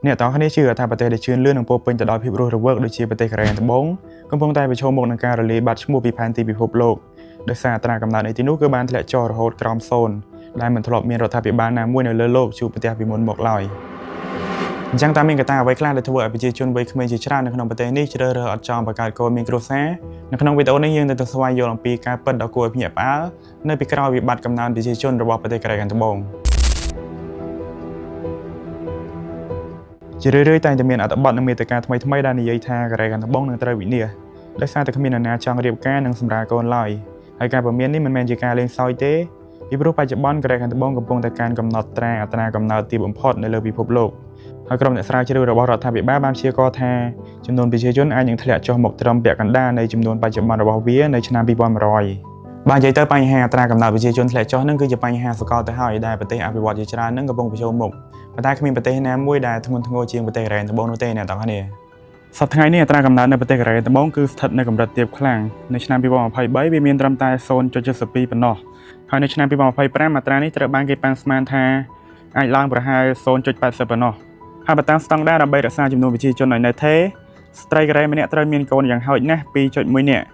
អ្នកទាំងអស់គ្នាជឿថាប្រទេសដែលជឿនលឿននិងពោរពេញទៅដោយភាពរស់រវើកដូចជាប្រទេសកូរ៉េខាងត្បូងកំពុងតែប្រឈមមុខនឹងការរលាយបាត់ឈ្មោះពីផែនទីពិភពលោកដោយសារអត្រាកំណើតនៅទីនោះគឺបានធ្លាក់ចុះរហូតក្រោមសូន្យដែលមិនធ្លាប់មានរដ្ឋាភិបាលណាមួយនៅលើលោកជួបប្រទះពីមុនមកឡើយអញ្ចឹងតើមានកត្តាអ្វីខ្លះដែលធ្វើឲ្យប្រជាជនវ័យក្មេងជាច្រើននៅក្នុងប្រទេសនេះជ្រើសរើសអត់ចង់បង្កើតកូនមានគ្រួសារនៅក្នុងវីដេអូនេះយើងនឹងទៅស្វែងយល់អំពីការពិតដ៏គួរឲ្យភ្ញាក់ផ្អើលនៅពីក្រោយវិបត្តិកំណើនប្រជាជនរបស់ប្រទេសកូរ៉េខាងត្បូង ជារឿយៗតែងតែមានអត្ថបទនិងមាតិកាថ្មីៗដែលនិយាយថាកូរ៉េខាងត្បូងនឹងត្រូវវិនាសដោយសារតែគ្មាននរណាចង់រៀបការនិងសម្រាលកូនឡើយហើយការព្រមាននេះមិនមែនជាការលេងសើចទេពីព្រោះបច្ចុប្បន្នកូរ៉េខាងត្បូងកំពុងតែការកំណត់ត្រាអត្រាកំណើតទាបបំផុតនៅលើពិភពលោកហើយក្រុមអ្នកស្រាវជ្រាវរបស់រដ្ឋាភិបាលបានព្យាករណ៍ថាចំនួនប្រជាជនអាចនឹងធ្លាក់ចុះមកត្រឹមពាក់កណ្ដាលនៃចំនួនបច្ចុប្បន្នរបស់វានៅឆ្នាំ2100បាទនិយាយទៅបញ្ហាអត្រាកំណើតប្រជាជនធ្លាក់ចុះនឹងគឺជាបញ្ហាសកលទៅហើយដែលប្រទេសអភិវឌ្ឍជាច្រើននឹងកំពុងប្រឈមមុខ ប៉ុន្តែគ្មានប្រទេសណាមួយដែលធ្ងន់ធ្ងរជាងប្រទេសកូរ៉េត្បូងនោះទេអ្នកទាំងអស់គ្នាសប្តាហ៍ថ្ងៃនេះអត្រាកំណើតនៅប្រទេសកូរ៉េត្បូងគឺស្ថិតនៅកម្រិតទាបខ្លាំងនៅឆ្នាំ2023វាមានត្រឹមតែ0.72ប៉ុណ្ណោះហើយនៅឆ្នាំ2025អត្រានេះត្រូវបានគេប៉ាន់ស្មានថាអាចឡើងប្រហែល0.80ប៉ុណ្ណោះហើយបើតាមស្តង់ដារដើម្បីរក្សាចំនួនប្រជាជនឲ្យនៅថេរស្ត្រីកូរ៉េម្នាក់ត្រូវមានកូនយ៉ាងហោចណាស់2.1នាក់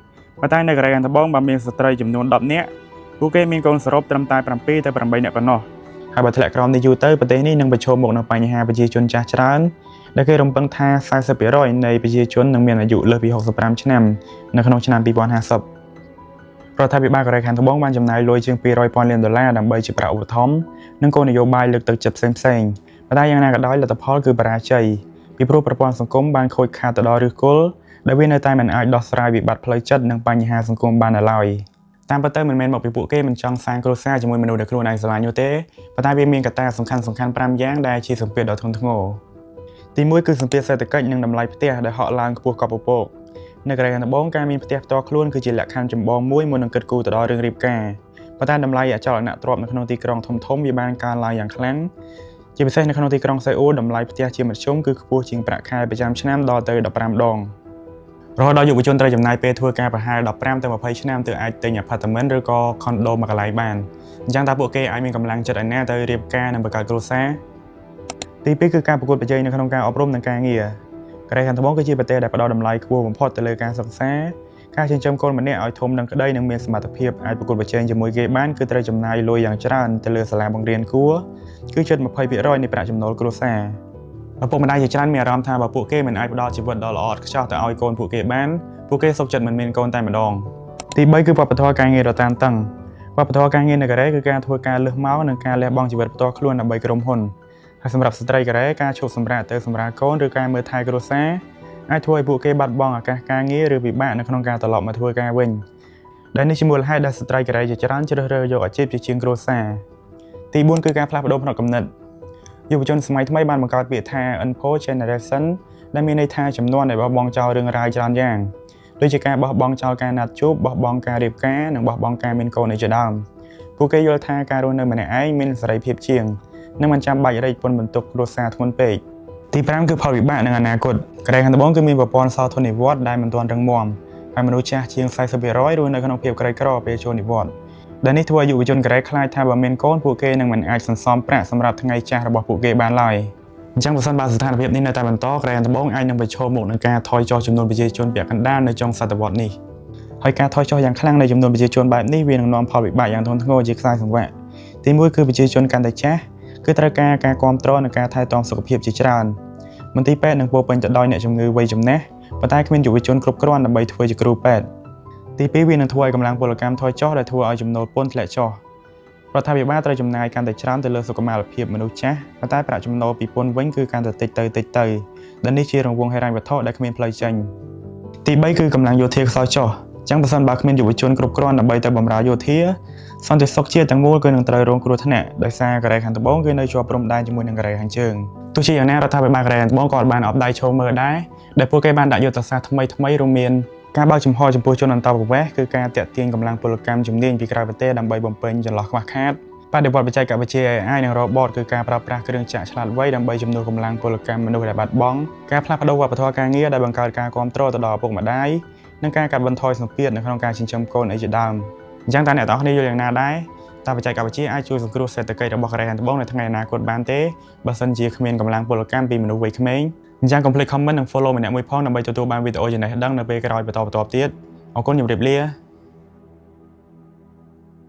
ប៉ុន្តែនៅកូរ៉េខាងត្បូងបើមានស្ត្រីចំនួន10នាក់ពួកគេមានកូនសរុបត្រឹមតែ7ទៅ8នាក់ប៉ុណ្ណោះ ហើយបើធ្លាក់ក្រោមនេះយូរទៅប្រទេសនេះនឹងប្រឈមមុខនឹងបញ្ហាប្រជាជនចាស់ច្រើនដែលគេរំពឹងថា40%នៃប្រជាជននឹងមានអាយុលើសពី65ឆ្នាំនៅក្នុងឆ្នាំ2050រដ្ឋាភិបាលកូរ៉េខាងត្បូងបានចំណាយលុយជាង200ពាន់លានដុល្លារដើម្បីជាប្រាក់ឧបត្ថម្ភនិងគោលនយោបាយលើកទឹកចិត្តផ្សេងៗប៉ុន្តែយ៉ាងណាក៏ដោយលទ្ធផលគឺបរាជ័យពីព្រោះប្រព័ន្ធសង្គមបានខូចខាតទៅដល់ឫសគល់ដែលវានៅតែមិនអាចដោះស្រាយវិបត្តិផ្លូវចិត្តនិងបញ្ហាសង្គមបាននៅឡើយតាមពិតទៅមិនមែនមកពីពួកគេមិនចង់សាងគ្រួសារជាមួយមនុស្សដែលខ្លួនឯងស្រឡាញ់នោះទេប៉ុន្តែវាមានកត្តាសំខាន់ៗ5យ៉ាងដែលជាសម្ពាធដ៏ធ្ងន់ធ្ងរទី1គឺសម្ពាធសេដ្ឋកិច្ចនិងតម្លៃផ្ទះដែលហក់ឡើងខ្ពស់កប់ពពកនៅកូរ៉េខាងត្បូងការមានផ្ទះផ្ទាល់ខ្លួនគឺជាលក្ខខណ្ឌចម្បងមួយមុននឹងគិតគូរទៅដល់រឿងរៀបការប៉ុន្តែតម្លៃអចលនទ្រព្យនៅក្នុងទីក្រុងធំៗវាបានកើនឡើងយ៉ាងខ្លាំងជាពិសេសនៅក្នុងទីក្រុងសេអ៊ូលតម្លៃផ្ទះជាមធ្យមគឺខ្ពស់ជាងប្រាក់ខែប្រចាំឆ្នាំដល់ទៅ15ដងរហូតដល់យុវជនត្រូវចំណាយពេលធ្វើការប្រហែល15ទៅ20ឆ្នាំទើបអាចទិញអាផាតមិនឬក៏ខុនដូមួយកន្លែងបានអញ្ចឹងតើពួកគេអាចមានកម្លាំងចិត្តឯណាទៅរៀបការនិងបង្កើតគ្រួសារទី2គឺការប្រកួតប្រជែងនៅក្នុងការអប់រំនិងការងារកូរ៉េខាងត្បូងគឺជាប្រទេសដែលផ្ដល់តម្លៃខ្ពស់បំផុតទៅលើការសិក្សាការចិញ្ចឹមកូនម្នាក់ឲ្យធំនឹងក្តីនិងមានសមត្ថភាពអាចប្រកួតប្រជែងជាមួយគេបានគឺត្រូវចំណាយលុយយ៉ាងច្រើនទៅលើសាលាបង្រៀនគួរគឺជិត20%នៃប្រាក់ចំណូលគ្រួសារឪពុកម្ដាយជាច្រើនមានអារម្មណ៍ថាបើពួកគេមិនអាចផ្ដល់ជីវិតដ៏ល្អឥតខ្ចោះទៅឲ្យកូនពួកគេបានពួកគេសុខចិត្តមិនមានកូនតែម្ដងទី3គឺវប្បធម៌ការងារដ៏តានតឹងវប្បធម៌ការងារនៅកូរ៉េគឺការធ្វើការលើសម៉ោងនិងការលះបង់ជីវិតផ្ទាល់ខ្លួនដើម្បីក្រុមហ៊ុនហើយសម្រាប់ស្ត្រីកូរ៉េការឈប់សម្រាកទៅសម្រាលកូនឬការមើលថែគ្រួសារអាចធ្វើឲ្យពួកគេបាត់បង់ឱកាសការងារឬពិបាកនៅក្នុងការត្រឡប់មកធ្វើការវិញដែលនេះជាមូលហេតុដែលស្ត្រីកូរ៉េជាច្រើនជ្រើសរើសយកអាជីពជាជាងគ្រួសារទី4គឺការផ្លាស់ប្ដូរផ្នត់គំនិតយុវជនសម័យថ្មីបានបង្កើតពាក្យថា Info Generation ដែលមានន័យថាចំនួនដែលបោះបង់ចោលរឿងរ៉ាវច្រើនយ៉ាងដូចជាការបោះបង់ចោលការណាត់ជួបបោះបង់ការរៀបការនិងបោះបង់ការមានកូនឯជាដើមពួកគេយល់ថាការរស់នៅម្នាក់ឯងមានសេរីភាពជាងនិងមិនចាំបាច់រែកពន្ធបន្ទុកគ្រួសារធ្ងន់ពេកទី5គឺផលវិបាកនិងអនាគតកូរ៉េខាងត្បូងគឺមានប្រព័ន្ធសោធននិវត្តន៍ដែលមិនទាន់រឹងមាំហើយមនុស្សចាស់ជាង40%រស់នៅក្នុងភាពក្រីក្រពេលចូលនិវត្តន៍ដែលនេះធ្វើឲ្យយុវជនកូរ៉េខ្លាចថាបើមានកូនពួកគេនឹងមិនអាចសន្សំប្រាក់សម្រាប់ថ្ងៃចាស់របស់ពួកគេបានឡើយអញ្ចឹងបើសិនបើស្ថានភាពនេះនៅតែបន្តកូរ៉េខាងត្បូងអាចនឹងប្រឈមមុខនឹងការថយចុះចំនួនប្រជាជនពាក់កណ្ដាលនៅចុងសតវត្សនេះហើយការថយចុះយ៉ាងខ្លាំងនៃចំនួនប្រជាជនបែបនេះវានឹងនាំផលវិបាកយ៉ាងធ្ងន់ធ្ងរជាខ្សែសង្វាក់ទីមួយគឺប្រជាជនកាន់តែចាស់គឺត្រូវការការគ្រប់គ្រងនិងការថែទាំសុខភាពជាច្រើនមន្ទីរពេទ្យនឹងពោរពេញទៅដោយអ្នកជំងឺវ័យចំណាស់ប៉ុន្តែគ្មានយុវជនគ្រប់គ្រាន់ដើម្បីធ្វើជាគ្រូពេទ្យទី2វានឹងធ្វើឲ្យកម្លាំងពលកម្មថយចុះដែលធ្វើឲ្យចំណូលពន្ធធ្លាក់ចុះរដ្ឋាភិបាលត្រូវចំណាយកាន់តែច្រើនទៅលើសុខុមាលភាពមនុស្សចាស់ប៉ុន្តែប្រាក់ចំណូលពីពន្ធវិញគឺកាន់តែតិចទៅតិចទៅដែលនេះជារង្វង់ហិរញ្ញវត្ថុដែលគ្មានផ្លូវចេញទី3គឺកម្លាំងយោធាខ្សោយចុះអញ្ចឹងបើសិនបើគ្មានយុវជនគ្រប់គ្រាន់ដើម្បីទៅបម្រើយោធាសន្តិសុខជាតិទាំងមូលគឺនឹងត្រូវរងគ្រោះថ្នាក់ដោយសារកូរ៉េខាងត្បូងគឺនៅជាប់ព្រំដែនជាមួយនឹងកូរ៉េខាងជើងទោះជាយ៉ាងណារដ្ឋាភិបាលកូរ៉េខាងត្បូងក៏បានអបដៃឈរមើលដែរដែលពួកគេបានដាក់យុទ្ធសាស្ត្រថ្មីៗរួមមានការបើកចំហចំពោះជនអន្តោប្រវេសន៍គឺការទាក់ទាញកម្លាំងពលកម្មជំនាញពីក្រៅប្រទេសដើម្បីបំពេញចន្លោះខ្វះខាតបដិវត្តបច្ចេកវិទ្យា AI និង robot គឺការប្រើប្រាស់គ្រឿងចក្រឆ្លាតវៃដើម្បីជំនួសកម្លាំងពលកម្មមនុស្សដែលបាត់បង់ការផ្លាស់ប្ដូរវប្បធម៌ការងារដែលបង្កើតការគាំទ្រទៅដល់ឪពុកម្ដាយនិងការកាត់បន្ថយសម្ពាធនៅក្នុងការចិញ្ចឹមកូនអីជាដើមអញ្ចឹងតើអ្នកទាំងអស់គ្នាយល់យ៉ាងណាដែរ តើបច្ចេកវិទ្យាអាចជួយសង្គ្រោះសេដ្ឋកិច្ចរបស់កូរ៉េខាងត្បូងនៅថ្ងៃអនាគតបានទេបើសិនជាគ្មានកម្លាំងពលកម្មពីមនុស្សវ័យក្មេងអញ្ចឹងកុំភ្លេច comment និង follow ម្នាក់មួយផងដើម្បីទទួលបានវីដេអូចំណេះដឹងនៅពេលក្រោយបន្តបន្ទាប់ទៀតអរគុណជម្រាបលា។